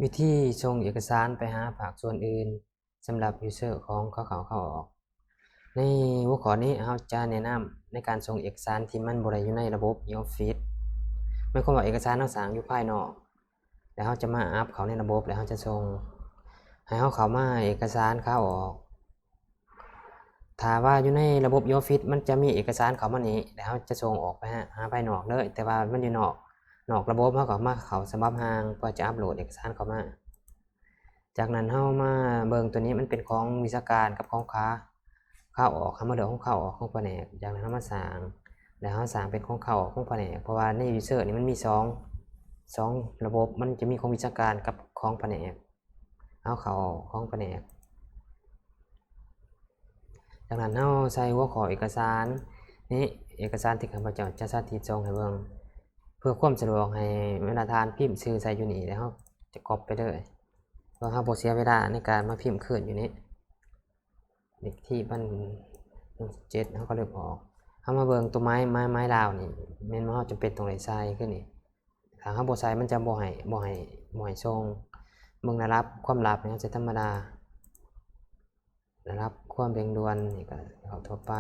ວິທີສົ່ງເອກະສານໄປຫາພາກສ່ວນອື່ນ ສຳລັບ user ຂອງເຂົາເຂົ້າເຂົ້າອອກ. ໃນຫົວຂໍ້ນີ້ເຮົາຈະແນະນຳໃນການສົ່ງເອກະສານທີ່ມັນບໍ່ໄດ້ຢູ່ໃນລະບົບ e-office ໝາຍຄວາມວ່າເອກະສານເຮົາສ້າງຢູ່ພາຍນອກ ແລ້ວເຮົາຈະມາອັບເຂົ້າໃນລະບົບ ແລ້ວເຮົາຈະສົ່ງ ໃຫ້ເຮົາເຂົ້າມາເອກະສານຂາອອກ. ຖ້າວ່າຢູ່ໃນລະບົບ e-office ມັນຈະມີເອກະສານເຂົ້າມານີ້ ແລ້ວເຮົາຈະສົ່ງອອກໄປຫາ ຫາພາຍນອກເລີຍ ແຕ່ວ່າມັນຢູ່ນອກ ນອກລະບົບ ເຮົາກໍມາເຂົ້າສະບັບຮ່າງ ເພື່ອຈະອັບໂຫຼດເອກະສານເຂົ້າມາ. ຈາກນັ້ນເຮົາມາເບິ່ງຕົວນີ້ ມັນເປັນຂອງວິຊາການກັບຂອງຂາ ຂາອອກ ເຮົາມາເລືອກຂອງຂາອອກຂອງພະແນກ. ຈາກນັ້ນເຮົາມາສ້າງ ແລ້ວເຮົາສ້າງເປັນຂອງຂາອອກຂອງພະແນກ ເພາະວ່າໃນ user ນີ້ມັນມີສອງ ສອງລະບົບ ມັນຈະມີຂອງວິຊາການກັບຂອງພະແນກ. ເຮົາເຂົ້າຂອງພະແນກ. ຈາກນັ້ນເຮົາໃສ່ຫົວຂໍ້ເອກະສານນີ້ ເອກະສານທີ່ຂ້າພະເຈົ້າຈະສາທິດສົ່ງໃຫ້ເບິ່ງ ເພື່ອຄວາມສະດວກໃຫ້ເວລາທ່ານພິມຊື່ໃສ່ຢູ່ນີ້ ແລ້ວເຮົາຈະກັອບໄປເລີຍ ເພື່ອເຮົາບໍ່ເສຍເວລາໃນການມາພິມຄືນຢູ່ນີ້. ເລກທີມັນເຈັດ ເຮົາກໍເລືອກອອກ. ເຮົາມາເບິ່ງຕົວໄມ້ ໄມ້ ໄມ້ລາວນີ້ ແມ່ນວ່າເຮົາຈຳເປັນຕ້ອງໄດ້ໃສ່ຄືນີ້. ຖ້າເຮົາບໍ່ໃສ່ມັນຈະບໍ່ໃຫ້ ບໍ່ໃຫ້ ບໍ່ໃຫ້ສົ່ງ. ເບິ່ງລະດັບຄວາມລັບນີ້ ເຮົາໃສ່ທຳມະດາ. ລະດັບຄວາມເລັ່ງດ່ວນນີ້ກໍເຂົ້າທົ່ວໄປ.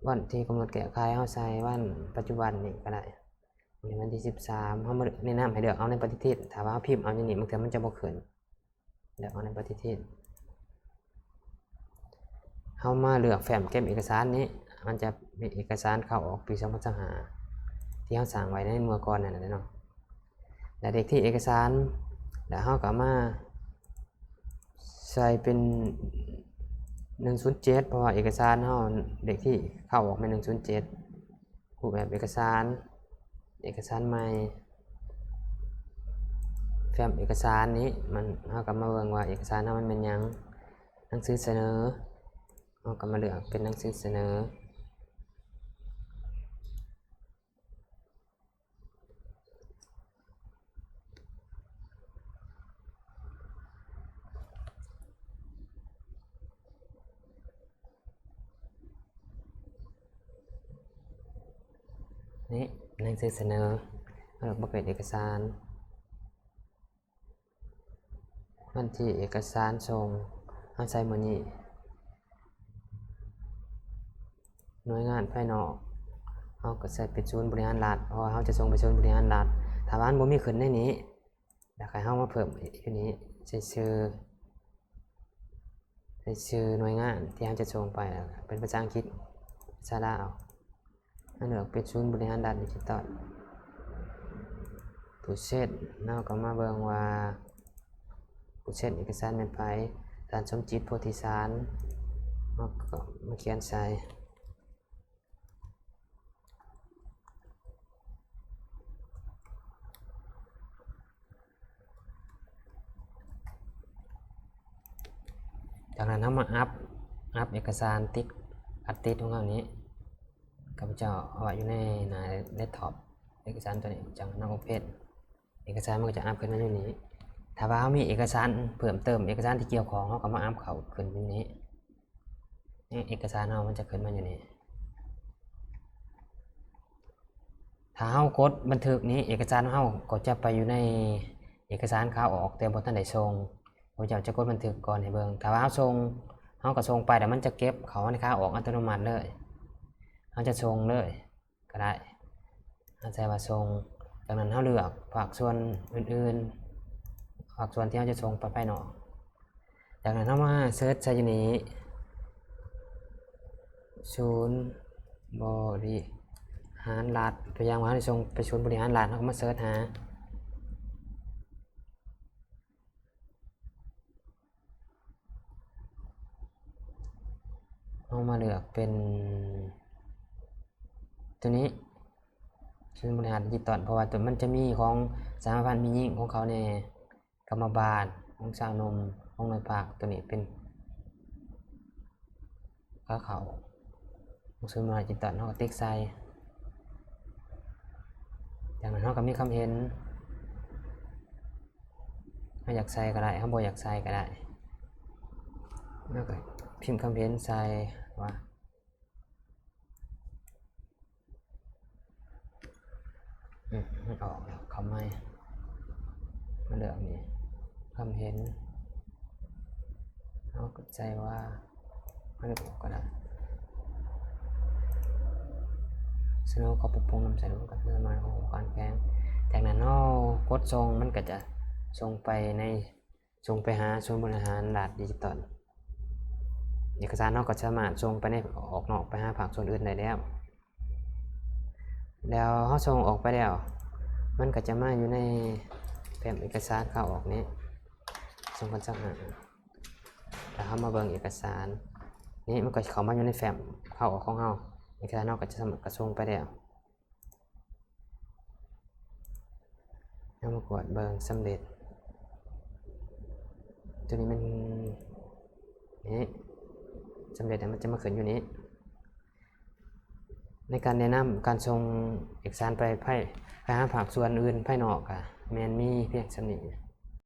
ວັນທີ່ກຳນົດແກ້ໄຂ ເຮົາໃສ່ວັນປັດຈຸບັນນີ້ກໍໄດ້. ວັນທີສິບສາມ ເຮົາມາແນະນຳໃຫ້ເລືອກເອົາໃນປະຕິທິນ. ຖ້າວ່າເຮົາພິມເອົາຢູ່ນີ້ ບາງເທື່ອມັນຈະບໍ່ຂຶ້ນ. ເລືອກເອົາໃນປະຕິທິນ. ເຮົາມາເລືອກແຟ້ມເກັບເອກະສານນີ້ ມັນຈະມີເອກະສານເຂົ້າອອກປີສອງພັນຊາວຫ້າ ທີ່ເຮົາສ້າງໄວ້ໃນເມື່ອກ່ອນນັ້ນແຫຼະເນາະ. ແລະ ເລກທີເອກະສານ ແລ້ວເຮົາກໍມາໃສ່ເປັນໜຶ່ງສູນເຈັດ ເພາະວ່າເອກະສານເຮົາເລກທີເຂົ້າອອກແມ່ນໜຶ່ງສູນເຈັດ. ຮູບແບບເອກະສານ ເອກະສານໃໝ່ ແຟ້ມເອກະສານນີ້ ມັນ ເຮົາກໍມາເບິ່ງວ່າເອກະສານເຮົາມັນແມ່ນຫຍັງ. ໜັງສືສະເໜີ ເຮົາກໍມາເລືອກເປັນໜັງສືສະເໜີ. ນີ້ ໜັງສືສະເໜີ ເອີ ບໍ່ເປັນເອກະສານ. ວັນທີເອກະສານສົ່ງ ເຮົາໃສ່ມື້ນີ້. ໜ່ວຍງານພາຍນອກ ເຮົາກໍໃສ່ເປັນສູນບໍລິຫານລັດ ເພາະວ່າເຮົາຈະສົ່ງໄປສູນບໍລິຫານລັດ. ຖ້າວ່າມັນບໍ່ມີຂຶ້ນໃນນີ້ ແລ້ວໃຫ້ເຮົາມາເພີ່ມຢູ່ນີ້ ໃສ່ຊື່ ໃສ່ຊື່ໜ່ວຍງານທີ່ເຮົາຈະສົ່ງໄປ ເປັນພາສາອັງກິດ ພາສາລາວ. ເຮົາເລືອກເປັນສູນບໍລິຫານລັດດິຈິຕອນ process ເຮົາກໍມາເບິ່ງວ່າ process ເອກະສານແມ່ນໃຜ ທ່ານສົມຈິດ ໂພທິສານ ເຮົາກໍມາຂຽນໃສ່. ຈາກນັ້ນເຮົາມາອັບ ອັບເອກະສານຕິດ ອັດຕິດຂອງເຮົານີ້ ຂ້າພະເຈົ້າເອົາໄວ້ຢູ່ໃນໜ້າເດັສທັອບ ເອກະສານຕົວນີ້ ຈາກນັ້ນເຮົາໂອເພັນ ເອກະສານມັນກໍຈະອັບຂຶ້ນມາຢູ່ນີ້. ຖ້າວ່າເຮົາມີເອກະສານເພີ່ມເຕີມ ເອກະສານທີ່ກ່ຽວຂ້ອງ ເຮົາກໍມາອັບເຂົ້າຂຶ້ນຢູ່ນີ້. ເອກະສານເຮົາມັນຈະຂຶ້ນມາຢູ່ນີ້. ຖ້າເຮົາກົດບັນທຶກນີ້ ເອກະສານເຮົາກໍຈະໄປຢູ່ໃນເອກະສານຂາອອກ ແຕ່ບໍ່ທັນໄດ້ສົ່ງ. ຂ້າພະເຈົ້າຈະກົດບັນທຶກກ່ອນໃຫ້ເບິ່ງ. ຖ້າວ່າເຮົາສົ່ງ ເຮົາກໍສົ່ງໄປ ແລ້ວມັນຈະເກັບເຂົ້າໃນຂາອອກອັດຕະໂນມັດເລີຍ. ເຮົາຈະສົ່ງເລີຍກໍໄດ້. ເຮົາໃສ່ວ່າສົ່ງ. ຈາກນັ້ນເຮົາເລືອກພາກສ່ວນອື່ນໆ ພາກສ່ວນທີ່ເຮົາຈະສົ່ງໄປພາຍນອກ. ຈາກນັ້ນເຮົາມາເສີດໃສ່ຢູ່ນີ້ ສູນບໍລິຫານລັດ. ຕົວຢ່າງວ່າເຮົາຈະສົ່ງໄປສູນບໍລິຫານລັດ ເຮົາກໍມາເສີດຫາ. ເຮົາມາເລືອກເປັນຕົວນີ້ ສູນບໍລິຫານດິຈິຕອນ ເພາະວ່າຕົວມັນຈະມີຂອງສະຫະພັນແມ່ຍິງຂອງເຂົາແດ່ ກຳມະບານຂອງຊາວໜຸ່ມຂອງໜ່ວຍພາກ. ຕົວນີ້ເປັນຂາເຂົ້າຂອງສູນບໍລິຫານດິຈິຕອນ ເຮົາກໍຕິກໃສ່. ຈາກນັ້ນເຮົາກໍມີຄຳເຫັນ ເຮົາຢາກໃສ່ກໍໄດ້ ເຮົາບໍ່ຢາກໃສ່ກໍໄດ້ ແລ້ວກໍພິມຄຳເຫັນໃສ່ວ່າ ອືມ ມັນອອກແລ້ວ ເຂົ້າໃໝ່. ເລືອກນີ້ ຄວາມເຫັນ ເຮົາກໍໃສ່ວ່າ ເຮົາເລືອກອອກກໍໄດ້ ສະເໜີຂໍປັບປຸງນຳໃຊ້ຮ່ວມກັນ ສະເໜີມາຂອງອົງການແຂວງ. ຈາກນັ້ນເຮົາກົດສົ່ງ ມັນກໍຈະສົ່ງໄປໃນ ສົ່ງໄປຫາສູນບໍລິຫານລັດດິຈິຕອນ. ເອກະສານເຮົາກໍສາມາດສົ່ງໄປໃນ ອອກນອກໄປຫາພາກສ່ວນອື່ນໄດ້ແລ້ວ. ແລ້ວເຮົາສົ່ງອອກໄປແລ້ວ ມັນກໍຈະມາຢູ່ໃນແຟ້ມເອກະສານເຂົ້າອອກນີ້ ສອງພັນຊາວຫ້າ ແລ້ວເຮົາມາເບິ່ງເອກະສານນີ້ ມັນກໍເຂົ້າມາຢູ່ໃນແຟ້ມເຂົ້າອອກຂອງເຮົາ. ເອກະສານເຮົາກໍຈະສາມາດກະສົ່ງໄປແລ້ວ. ເຮົາມາກວດເບິ່ງສຳເລັດ ຕົວນີ້ມັນ ນີ້ ສຳເລັດ ມັນຈະມາຂຶ້ນຢູ່ນີ້. ໃນການແນະນຳການສົ່ງເອກະສານໄປພາຍ ໄປຫາພາກສ່ວນອື່ນພາຍນອກ ກະແມ່ນມີພຽງສ່ຳນີ້.